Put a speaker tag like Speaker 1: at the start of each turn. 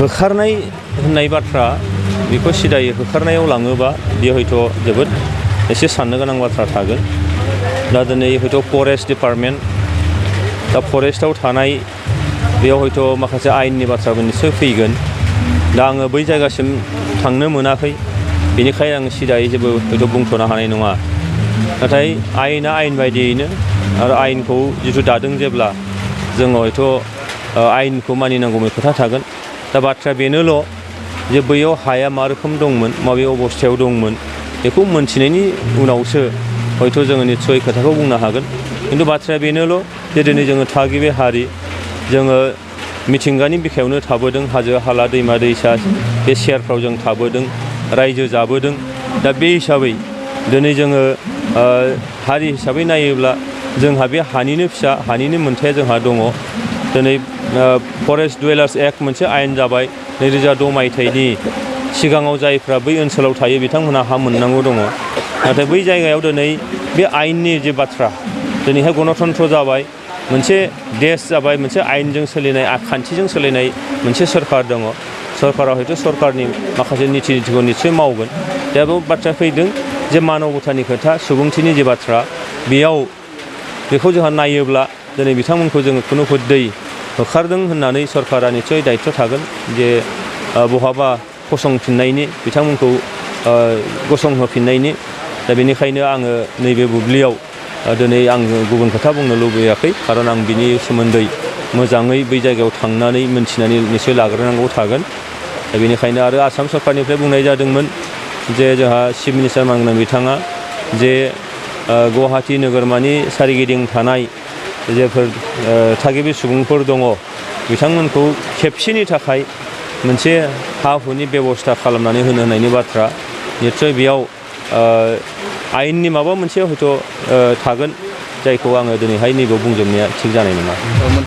Speaker 1: होखारनाय होननाय बाथ्रा बेखौ सिदायै होखारनायाव लाङोबा बेयो हयथ' जोबोद एसे साननो गोनां बाथ्रा थागोन। दा दिनै हयथ' फरेस्ट डिपार्टमेन्ट दा फरेस्टआव थानाय बेयाव हयथ' माखासे आयेननि बाथ्राबो निस्सय फैगोन। दा आङो बै जायगासिम थांनो मोनाखै, बेनिखायनो आं सिदायै जेबो हयथ' बुंथ'नो हानाय नङा। नाथाय आयेना आयेन बायदियैनो आरो आयेनखौ जिथु दादों जेब्ला जोङो हयथ' आयेनखौ मानिनांगौनि खोथा थागोन। दा बाथ्राया बेनोल' जे बैयाव हाया मा रोखोम दंमोन, माबे अबस्थायाव दंमोन, बेखौ मोनथिनायनि उनावसो हयथ' जोङो निस्सय खोथाखौ बुंनो हागोन। खिन्थु बाथ्राया बेनोल' जे दिनै जोङो थागिबि हारि, जोङो मिथिंगानि बिखायावनो थाबोदों, हाजो हाला दैमा दैसा बे सेरफ्राव जों थाबोदों, रायजो जाबोदों। दा बे हिसाबै दिनै जोङो हारि हिसाबै नायोब्ला जोंहा बे हानिनो फिसा, हानिनो मोनथाया जोंहा दङ। दिनै फरेस्ट डुवेलार्स एक्ट मोनसे आयेन जाबाय 2006 मायथाइनि। सिगाङाव जायफ्रा बै ओनसोलाव थायो बिथांमोनहा हा मोननांगौ दङ। नाथाय बै जायगायाव दिनै बे आयेननि जे बाथ्रा, दिनैहाय गणतन्त्र जाबाय, मोनसे देश जाबाय, मोनसे आयेनजों सोलिनाय खान्थिजों सोलिनाय मोनसे सोरखार दङ। सरकारा हयथ' सरकारनि माखासे नितिखौ निस्सय मावगोन। दा बे बाथ्राया फैदों जे मानबतानि खोथा, सुबुंथिनि जे बाथ्रा, बेखौ जोंहा नायोब्ला दिनै बिथांमोनखौ जोङो खुनु हद्दै होखारदों होननानै सरकारा निस्सय दायित्व थागोन जे बहाबा फसंफिननायनि, बिथांमोनखौ गसंहोफिननायनि। दा बेनिखायनो आङो नैबे बुब्लियाव दिनै आङो गुबुन खोथा बुंनो लुबैयाखै, खारन आं बिनि सोमोन्दै मोजाङै बै जायगायाव थांनानै मोनथिनानै निस्सय लाग्रोनांगौ थागोन। दा बेनिखायनो आरो आसाम सरकारनिफ्राय बुंनाय जादोंमोन जे जोंहा चिफ मिनिस्टार मानगोनां बिथाङा जे गुवाहाटि नोगोरमानि सोरगिदिं थानाय जेफोर थागिबि सुबुंफोर दङ बिथांमोनखौ खेबसेनि थाखाय मोनसे हा हुनि बेब'स्था खालामनानै होनायनि बाथ्रा। निस्सय बेयाव आयेननि माबा मोनसे हयथ' थागोन, जायखौ आङो दिनैहाय नैबेयाव बुंजोबनाया थिग जानाय नङा।